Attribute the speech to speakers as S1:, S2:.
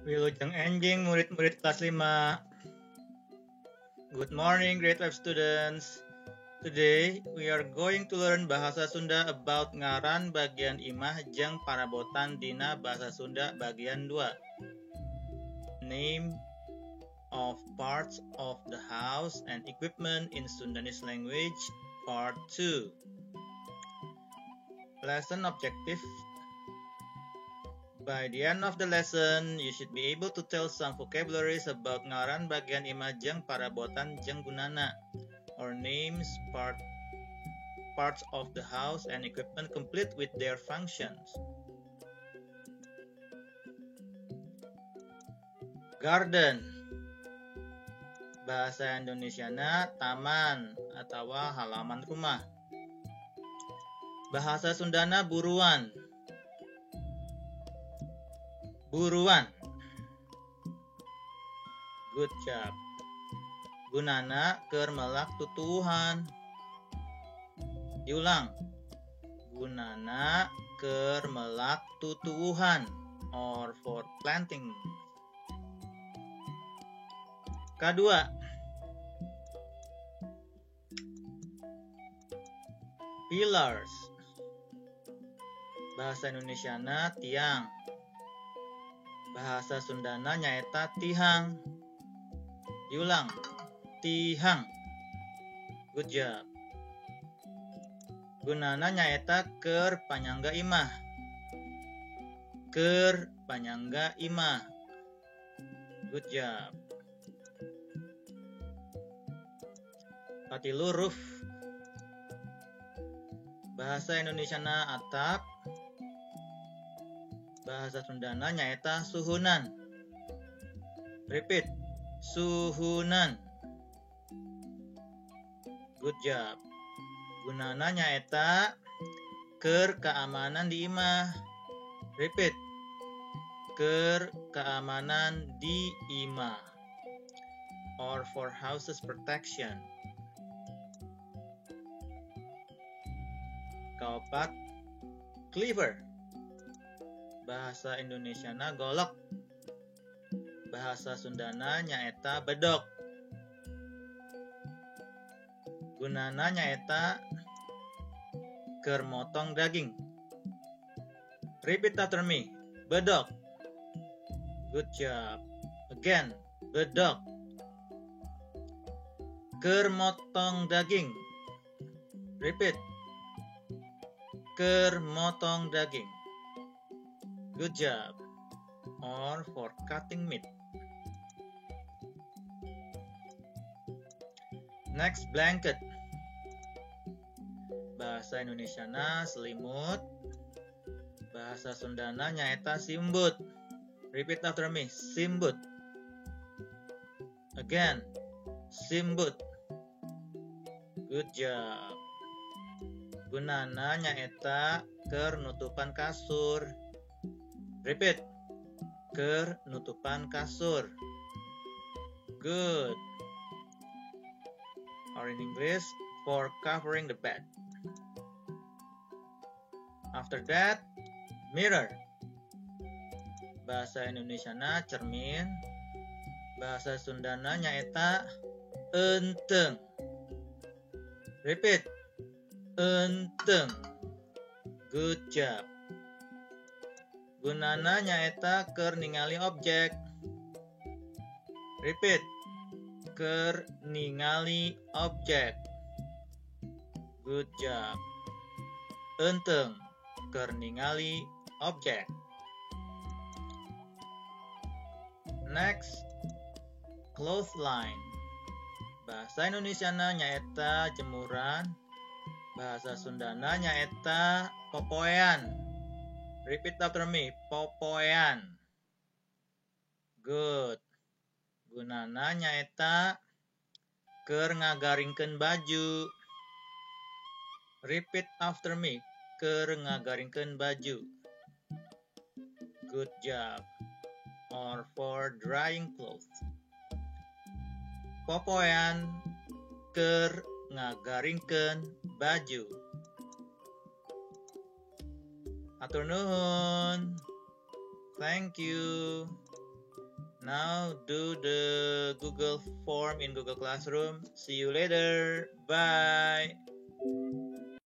S1: Wilujeng enjing murid-murid kelas 5. Good morning, grade 5 students. Today we are going to learn bahasa Sunda about ngaran bagian imah jeung parabotan dina bahasa Sunda bagian 2. Name of parts of the house and equipment in Sundanese language part 2. Lesson objective. By the end of the lesson, you should be able to tell some vocabularies about ngaran bagian imah jeung parabotan jeung gunana, or names parts of the house and equipment complete with their functions. Garden. Bahasa Indonesiana taman atau halaman rumah. Bahasa Sundana buruan. Buruan. Good job. Gunana keur melak tutuwuhan. Diulang. Gunana keur melak tutuwuhan or for planting. Kedua. Pillars. Bahasa Indonesiana tiang. Bahasa Sundana nyaeta tihang. Diulang. Tihang. Good job. Gunana nyaeta keur panyangga imah. Keur panyangga imah. Good job. Katilu roof. Bahasa Indonesiana atap. Bahasa Sundana nyaeta suhunan. Repeat, suhunan. Good job. Gunana nyaeta keur keamanan di imah. Repeat, keur keamanan di imah. Or for houses protection. Kaopat, cleaver. Bahasa Indonesiana golok. Bahasa Sundana nyaeta bedok. Gunana nyaeta keur motong daging. Repeat after me. Bedok. Good job. Again, bedok. Keur motong daging. Repeat. Keur motong daging. Good job. Or for cutting meat. Next, blanket. Bahasa Indonesiana selimut. Bahasa Sundana nyaeta simbut. Repeat after me. Simbut. Again, simbut. Good job. Gunana nyaeta keur nutupan kasur. Repeat. Keur nutupan kasur. Good. Or in English, for covering the bed. After that, mirror. Bahasa Indonesiana cermin. Bahasa Sundana nyaeta eunteung. Repeat. Eunteung. Good job. Gunana nyaeta keur ningali objek. Repeat. Keur ningali objek. Good job. Eunteung keur ningali objek. Next, clothesline. Bahasa Indonesiana nyaeta jemuran. Bahasa Sundana nyaeta popoean. Repeat after me, popoean. Good. Gunana nyaeta keur ngagaringkeun baju. Repeat after me, keur ngagaringkeun baju. Good job. Or for drying clothes. Popoean keur ngagaringkeun baju. Hatur nuhun. Thank you. Now do the Google form in Google Classroom. See you later. Bye.